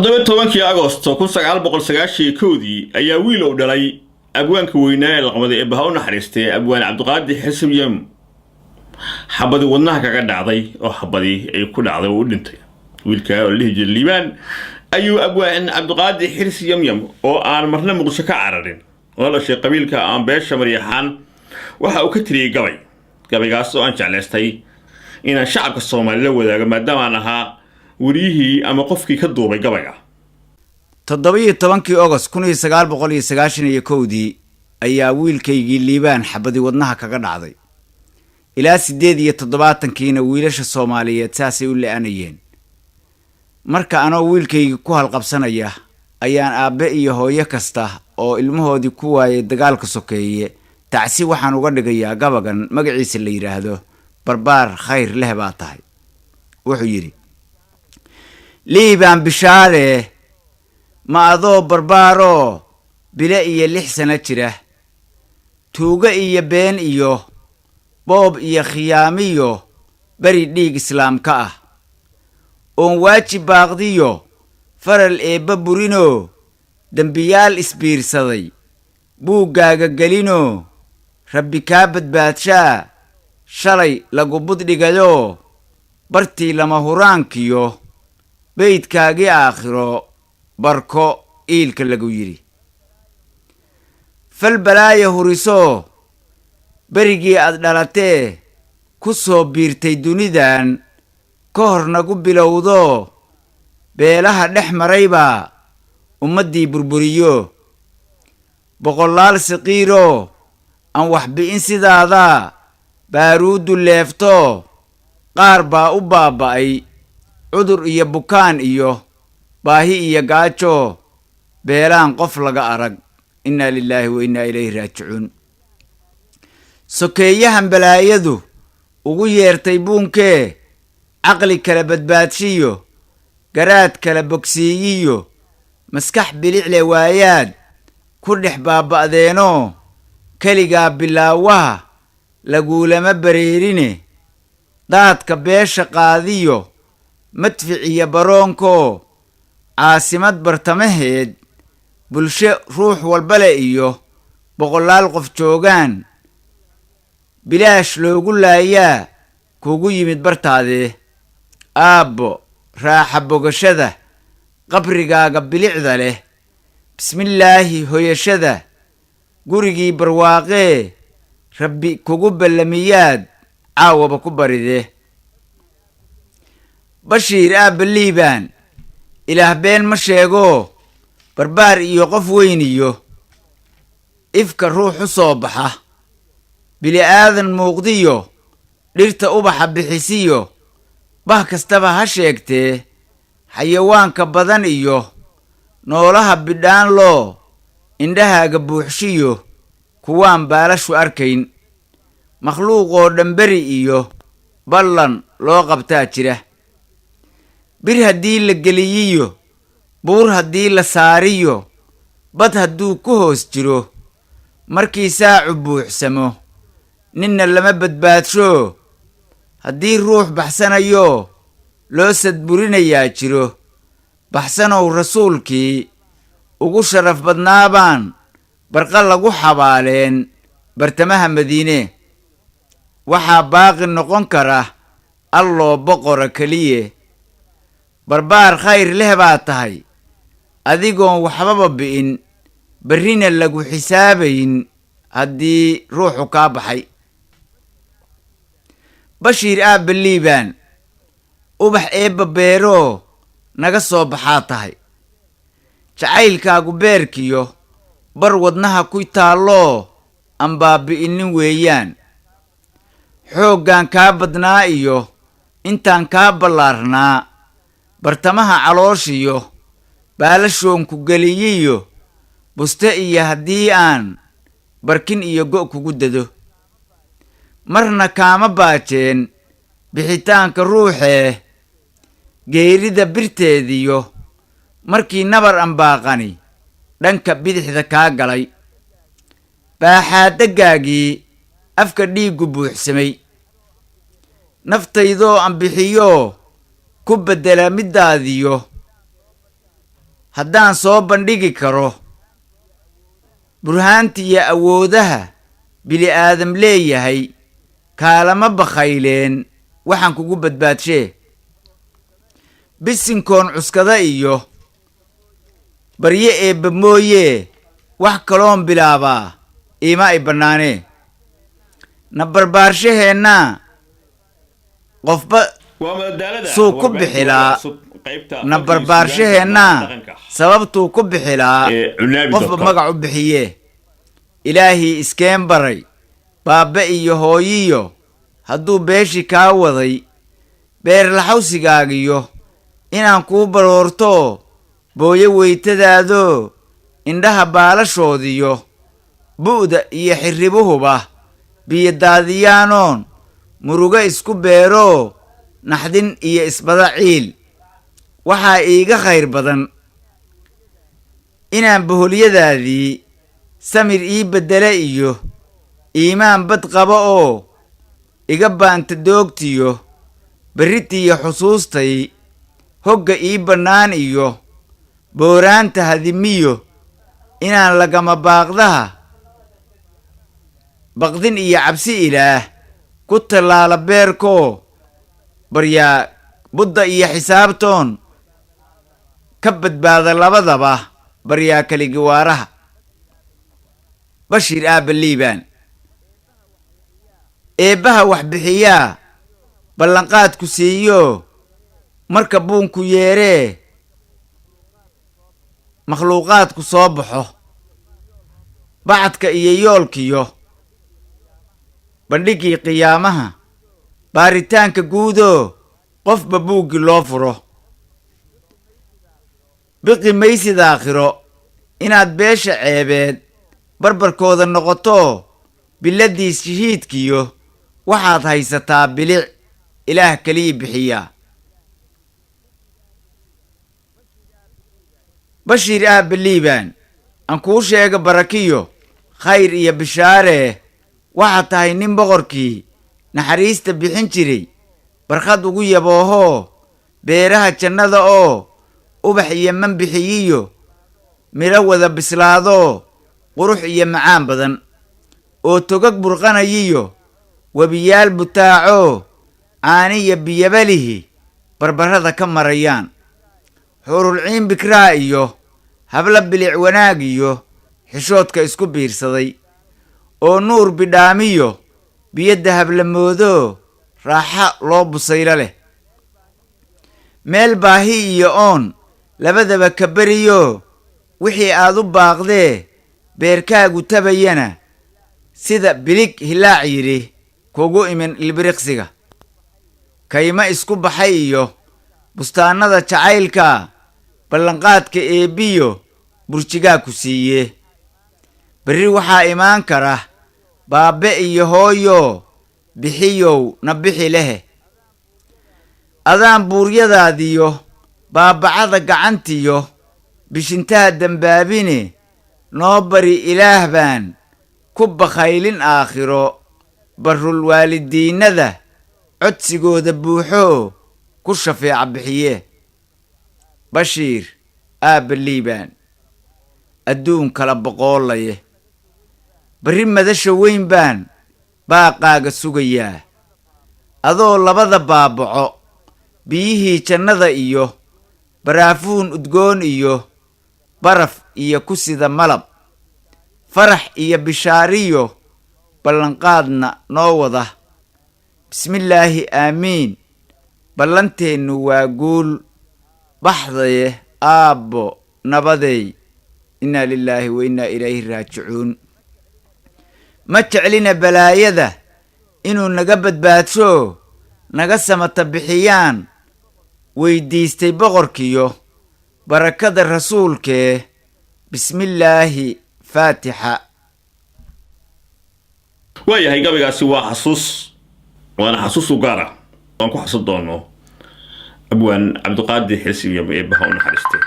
17-kii Agosto 1991-dii ayaa wiil uu dhalay abwaanka weynaa ee laqmaday, ee baha u naxariistay, Abwaan Cabdiqaadir Xirsi Yam, xabadi wadnaha kaga dhacday oo xabadii ay ku dhacday oo u dhintay. Wiilkaa oo la dhihi jiray Liibaan ayuu Abwaan Cabdiqaadir Xirsi Yamyam, oo aan marna Muqdisho ka cararin oo dhashay qabiilka aan beesha Maryaxaan, waxa uu ka tiriyey gabay. Gabaygaas oo aan jeclaystay inaan shacabka Soomaali la wadaago, maadaama aan ahaa wariyihii ama qofkii ka duubay gabayga. 17-kii Ogost 1991-dii ayaa wiilkaygii Liibaan xabadi wadnaha kaga dhacday. Ilaa 78-kiina wiilasha Soomaaliyeed saasay u la-anayeen. Marka anoo wiilkaygii ku halqabsanaya ayaan aabbe iyo hooyo kasta oo ilmahoodii ku waayay dagaalka sokeeye tacsi waxaan uga dhigayaa gabagan magaciisa la yidhaahdo "Barbaar Khayr Leh Baa Tahay". Wuxuu yidhi: Liibaan Bishaare, ma adoo barbaaroo bile iyo 6 sano jira, tuugo iyo been iyo boob iyo khiyaamiyo beri dhiig islaamka ah, oon waajib baaqdiyo faral eebba burinoo dembiyaal isbiirsaday buuggaaga gelinoo Rabbi kaa badbaadshaa shalay lagu buddhigayoo bartii lama huraankiyo beydkaagii aakhiro barko iilka lagu yidhi. Fal balaaya hurisoo berigii aad dhalatee ku soo biirtay dunidan ka hor nagu bilowdoo beelaha dhex maraybaa ummaddii burburiyo. Boqollaal siqiiroo aan wax bi'in sidaadaa baaruuddu leeftoo qaar baa u baaba'ay cudur iyo bukaan iyo baahi iyo gaajo, beelaan qof laga arag. Innaa lilaahi wa innaa ilayhi raajicuun. Sokeeyahan balaayadu ugu yeertay buunkee caqli kala badbaadshiyo garaad kala bogsiiyiyo maskax bilicle waayaad ku dhex baaba'deenoo keligaa bilaawaha laguulama bareerine. Daadka beesha qaadiyo madfic iyo baroonkoo caasimad bartamaheed bulsho ruux walbale iyo boqolaal qof joogaan bilaash loogu laayaa kugu yimid bartaadee. Aabbo, raaxa bogashada qabrigaaga bilicda leh, bismillaahi hoyashada gurigii barwaaqee Rabbi kugu ballamiyaad caawaba ku baride. Bashiir aabba Liibaan, Ilaah been ma sheegoo barbaar iyo qof weyn iyo ifka ruux u soo baxa, bili-aadan muuqdiyo dhirta ubaxa bixisiyo bah kastaba ha sheegtee, xayawaanka badan iyo noolaha bidhaan loo indhahaaga buuxshiyo kuwaan baalashu arkayn, makhluuqoo dhamberi iyo ballan loo qabtaa jira. Bir haddii la geliyiyo buur haddii la saariyo bad hadduu ku hoos jiro, markii saacu buuxsamo ninna lama badbaadsho. Haddii ruux baxsanayo loo sadburinayaa jiro, baxsanow rasuulkii ugu sharaf badnaabaan barqa lagu xabaaleen bartamaha Madiine. Waxaa baaqi noqon kara Alloo boqora keliye. Barbaar khayr leh baa tahay, adigoon waxbaba bi'in, berrina lagu xisaabayn haddii ruuxu kaa baxay. Bashiir aabba Liibaan, ubax eebba beeroo naga soo baxaa tahay. Jacaylkaagu beerkiyo bar wadnaha ku taalloo aan baabbi'inin weeyaan. Xooggaan kaa badnaa iyo intaan kaa ballaarnaa, bartamaha calooshiyo baalashoonku geliyiyo buste iyo haddii aan barkin iyo go' kugu dado, marna kaama baajeen bixitaanka ruuxee. Geerida birteediyo markii nabar ambaaqani dhanka bidixda kaa galay, baaxaadaggaagii afka dhiiggu buuxsamay, naftaydoo ambixiyoo ku beddela middaadiyo. Haddaan soo bandhigi karo burhaantiyo awoodaha bili-aadam leeyahay, kaalama bakhayleen waxaan kugu badbaadshee. Bisinkoon cuskada iyo baryo eebba mooyee, wax kaloon bilaabaa iima ay bannaanee. Na barbaarshaheenna qofba Waa madadaalada suu ku warbaahinta bixilaa cusub, qaybta na afka iyo barbaarshaheenna suugaanta dhaqanka. Sababtuu ku bixilaa Ee cunaabi qofba dot com. magac u bixiyee. Ilaahii iskeen baray baabbe iyo hooyiyo, hadduu beeshii kaa waday beerlaxawsigaagiyo inaan kuu baroorto, booyo weytadaadoo indhaha baalashoodiyo bu'da iyo xirribuhuba biyo daadiyaanoon murugo isku beeroo naxdin iyo isbada ciil, waxaa iiga khayr badan inaan boholyadaadii samir ii beddele iyo iimaan bad qaba oo iga baanta doogtiyo berritiyo xusuustay hogga ii bannaan iyo booraanta hadimiyo inaan lagama baaqdaha baqdin iyo cabsi ilaah ku tallaala beerkoo baryaa budda iyo xisaabtoon ka badbaada labadaba baryaa kaligiwaaraha. Bashiir aabba Liibaan, eebbaha wax bixiyaa ballanqaadku siiyo marka buunku yeeree makhluuqaadku soo baxo, bacadka iyo yoolkiyo bandhiggii qiyaamaha, baaritaanka guudoo qofba buuggii loo furo, biqi maysid aakhiro inaad beesha ceebeed barbarkooda noqoto. Biladiis shahiidkiyo waxaad haysataa bilic ilaah keliya bixiyaa. Bashiir aabba Liibaan, aan kuu sheega barakiyo khayr iyo bishaaree, waxaad tahay nin boqorkii naxariista bixin jiray barkhad ugu yaboohoo beeraha jannada oo ubax iyo manbixiyiyo midho wada bislaadoo qurux iyo macaan badan, oo togag burqanayiyo webiyaal butaacoo caaniya biyabalihi barbarrada ka marayaan, xuurulciin bikraa iyo habla bilic wanaag iyo xishoodka isku biirsaday, oo nuur bidhaamiyo biyo dahablamoodoo raaxa loo busaylo leh, meel baahi iyo oon labadaba ka beriyo wixii aad u baaqdee beerkaagu tabayana sida bilig hilaac yidhi kugu imin ilbiriqsiga. Kayma isku baxay iyo bustaannada jacaylka ballanqaadka eebbiyo burjigaa ku siiye. Berri waxaa imaan kara baabbe iyo hooyo bixiyow na bixi lehe. Adaan buuryadaadiyo baabacada gacantiyo bishintaha dembaabine noo bari ilaah baan ku bakhaylin aakhiro barrul waalidiinnada codsigooda buuxoo ku shafeeca bixiye. Bashiir aabba Liibaan, adduun kala boqoolaye, berri madasha weyn baan baaqaaga sugayaa, adoo labada baabaco biyihii jannada iyo baraafuun udgoon iyo baraf iyo ku sida malab, farax iyo bishaariyo ballanqaadna noo wada. Bismillaahi aamiin, ballanteennu waa guul baxdaye. Aabbo nabadeey, innaa lilaahi wa innaa ilayhi raajicuun. Ma jeclina balaayada inuu naga badbaadsho naga samata bixiyaan weydiistay boqorkiyo barakada rasuulkee. Bismillaahi faatixa. Waayahay, gabaygaasi waa xasuus, waana xasuus u gaara aan ku xasun doono abwaan Cabdiqaadir Xilsi iyo eebbaha u naxariistay.